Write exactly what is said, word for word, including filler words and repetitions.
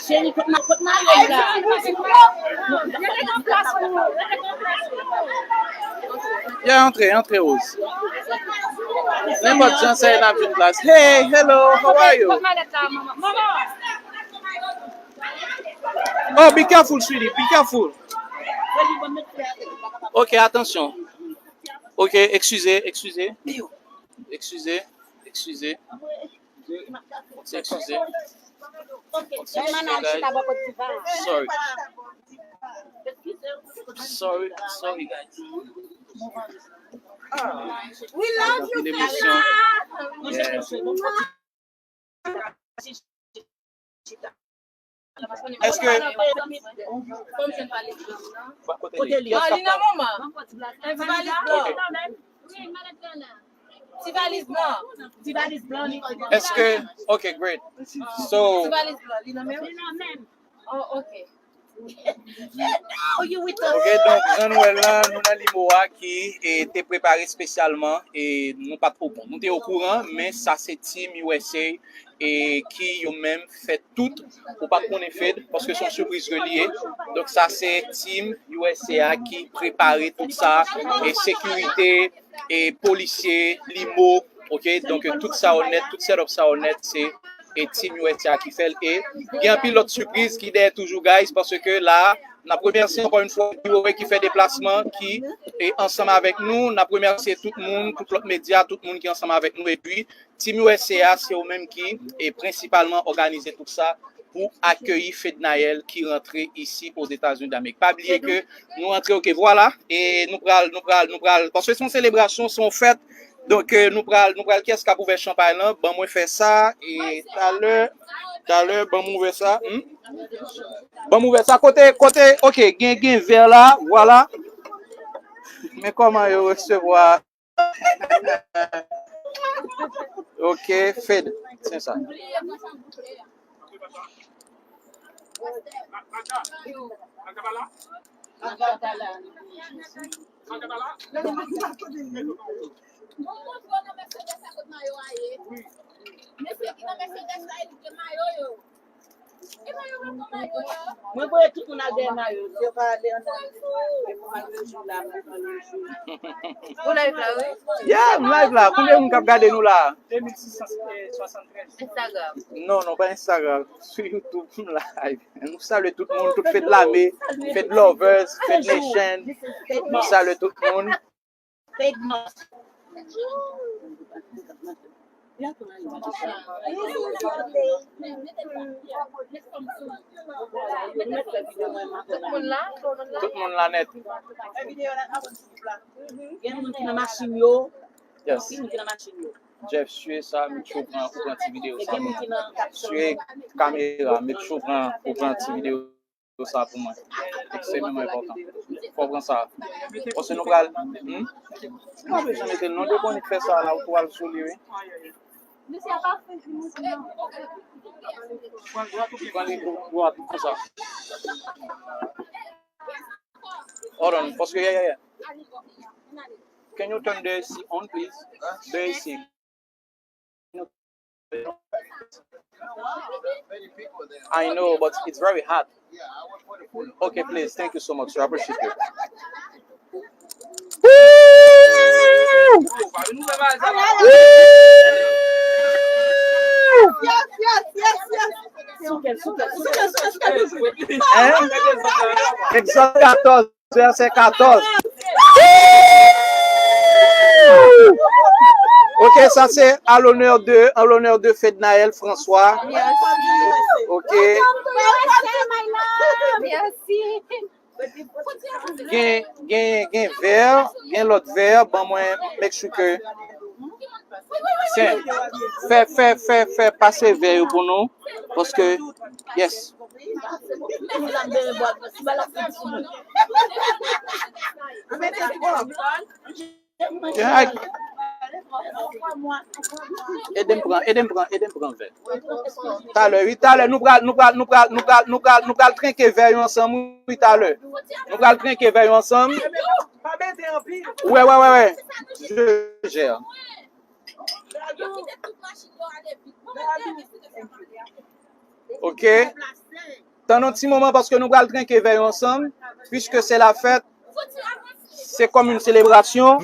Cheri, kot ma-, kot mayo la? Ya, antre, antre, Rose. Nenpòt jan sa ye, n ap jwenn plas. Hey, hello, how are you? Oh, be careful, sweetie, be careful. Ok, atansyon. Ok, eskize, eskize. Eskize, eskize. Eskize. Eskize, guys. Sorry. Sorry, sorry, guys. We love you, Fedna. Yeah. Èske... Kote li? Ah, li nan moman. Ti valiz blan. Ok. Ti valiz blan. Ti valiz blan li. Èske... Ok, great. So, ti valiz blan, li nan menm? Li nan menm. Oh, ok. Ok, donk, jan nou wè l la, nou nan limo a ki, e, te prepare espesyalman, e nou pa t o, bon, nou te okouran, men sa se Team U S A, e ki yo menm fè tout, ou pa t konnen, Fed, paske se yon sipriz ke li ye. Donk sa se Team U S A ki prepare tout sa, e sekirite, e polisye, limo, ok? Donk tout sa yo nèt, tout setup sa yo nèt, se, e Team U S A ki fè l. E gen anpil lòt sipriz ki dèyè toujou, guys, paske la, n ap remèsye ankò yon fwa biwo ki fè deplasman, ki, e, ansanm avèk nou. N ap remèsye tout moun, tout lòt medya, tout moun ki ansanm avèk nou. Epi, Team U S A a, se yo menm ki, e, prensipalman òganize tout sa pou akeyi Fednaelle ki rantre isi Ozetazini Damerik. Pa bliye ke nou rantre, ok, vwala, e nou pral, nou pral, nou pral, paske se yon selebrasyon, se yon fèt, donk, e, nou pral, nou pral, kiyès k ap ouvè chanpay lan? Ban mwen fè sa, e talè, talè, ban mwen ouvè sa, hmm? Ban mwen ouvè sa, kote, kote, ok, gen, gen vè la, vwala. Men kòman yo resevwa. Ok, Fed, tyen sa. Mesye ki nan Mercedes la, e li gen mayo yo. Mwen voye tout moun al dèyè mayo. Yo pa ale ann ale. Pou live la, wi. Yeah, m live la. Konbyen moun k ap gade nou la? Instagram. Non, non, pa Instagram. Sou YouTube, m live. Nou salye tout moun, tout Fed Lame, Fed Lovers, Fed Nation. Nou salye tout moun. Tout moun la? Tout moun la nèt. Gen moun ki nan machin yo. Yes. Gen moun ki nan machin yo. Jeff, siye sa, make sure ou pran, ou pran ti videyo sa pou mwen. Siye kamera, make sure ou pran, ou pran ti videyo sa pou mwen. Ekstrememan enpòtan. Fò w pran sa. Paske nou pral, hmm? Ou pa bezwen mete l non, depi w fè sa la, ou tou al sou li, wi. Pran li dwat konsa. Hold on, paske, yeah, yeah, yeah. Can you turn the A C on, please? The A C. I know, but it's very hot. Okay, please. Thank you so much, sir. I appreciate you. Woo! Woo! Hein? Egzòd katòz. Vèsè katòz. Ok, sa se à l'honneur de, en l'honneur de Fednaelle François. Ok. Gen, gen, gen vè, gen lòt vè, ban mwen make sure ke Sen, fè, fè, fè, fè pase vè yo pou nou, paske, yes. Ede m pran, ede m pran, ede m pran vè. Talè, wi, talè, nou pral, nou pral, nou pral, nou pral, nou pral, nou pral trenke vè yo ansanm, wi, talè. Nou pral trenke vè yo ansanm. Wè, wè, wè, wè. Je gère. Ok. Tann yon ti moman paske nou pral trenke vè yo ansanm, puisque c'est la fête, c'est comme une célébration.